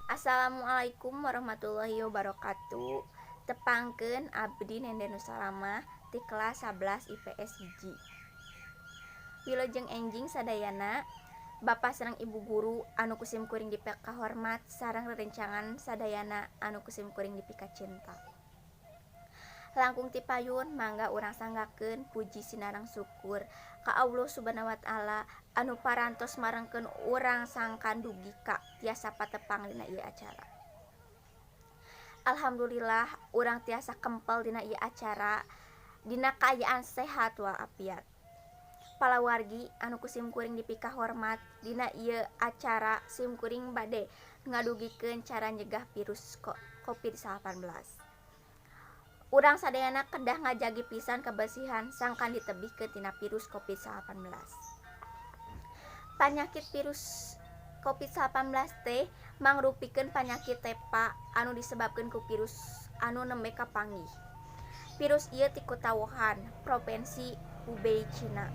Assalamualaikum warahmatullahi wabarakatuh. Tepangkeun, abdi Nenden Nusalamah ti kelas 11 IPS 1. Wilujeng enjing sadayana, Bapak sareng Ibu guru anu ku sim kuring dipikahormat sareng rerencangan sadayana anu ku sim kuring dipikacinta. Langkung ti payun, mangga urang sanggakeun puji sinareng syukur ka Allah Subhanahu wa Ta'ala anu parantos marengkeun urang sangkan dugi ka tiasa patepang dina ieu acara. Alhamdulillah, urang tiasa kempel dina ieu acara dina kaayaan sehat walafiat. Palawargi anu ku sim kuring dipikahormat, dina ieu acara sim kuring bade ngadugikeun cara nyegah virus COVID-19. Urang sadayana kedah ngajagi pisan kebersihan sangkan ditebihkeun tina virus COVID-19. Panyakit virus COVID-19 teh mangrupikeun panyakit tepa anu disebabkeun ku virus anu nembe kapanggih. Virus ieu ti kota Wuhan, Provinsi Hubei, Cina.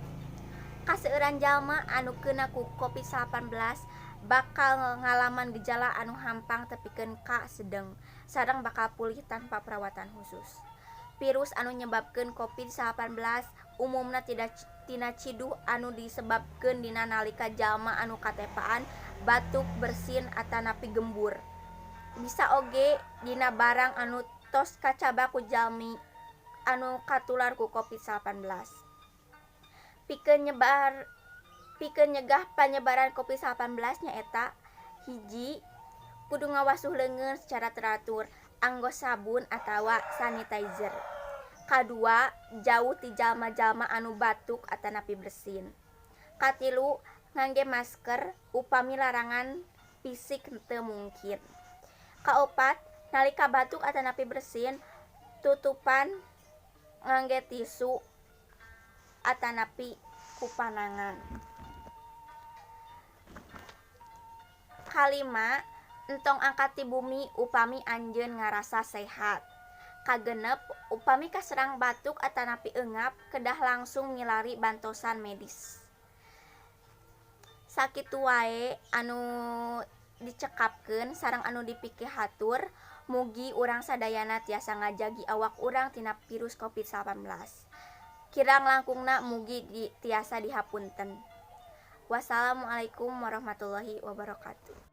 Kaseueuran jalma anu keuna ku COVID-19 bakal ngalaman gejala anu hampang tepikeun ka sedeng sareng bakal pulih tanpa perawatan khusus. Virus anu nyebabkeun COVID-19 umumna tina ciduh anu disebabkeun dina nalika jalma anu katepaan batuk, bersin, atanapi gembur. Bisa oge dina barang anu tos kacabak ku jalmi anu katular ku COVID-19. Pikeun nyegah panyebaran COVID-19 nyaeta: 1, kudu ngawasuh leungeun secara teratur anggo sabun atawa sanitizer. 2, jauh ti jalma-jalma anu batuk atanapi bersin. 3, ngangge masker upami larangan fisik teu mungkin. 4, nalika batuk atanapi bersin, tutupan ngangge tisu atanapi ku panangan. 5, entong angkat ti bumi upami anjeun ngarasa sehat. 6, upami kaserang batuk atanapi eungap, kedah langsung milari bantosan medis. Sakitu wae anu dicekapkeun sareng anu dipikihatur. Mugi urang sadayana tiasa ngajagi awak urang tina virus COVID-19. Kirang langkungna mugi tiasa dihapunten. Wassalamualaikum warahmatullahi wabarakatuh.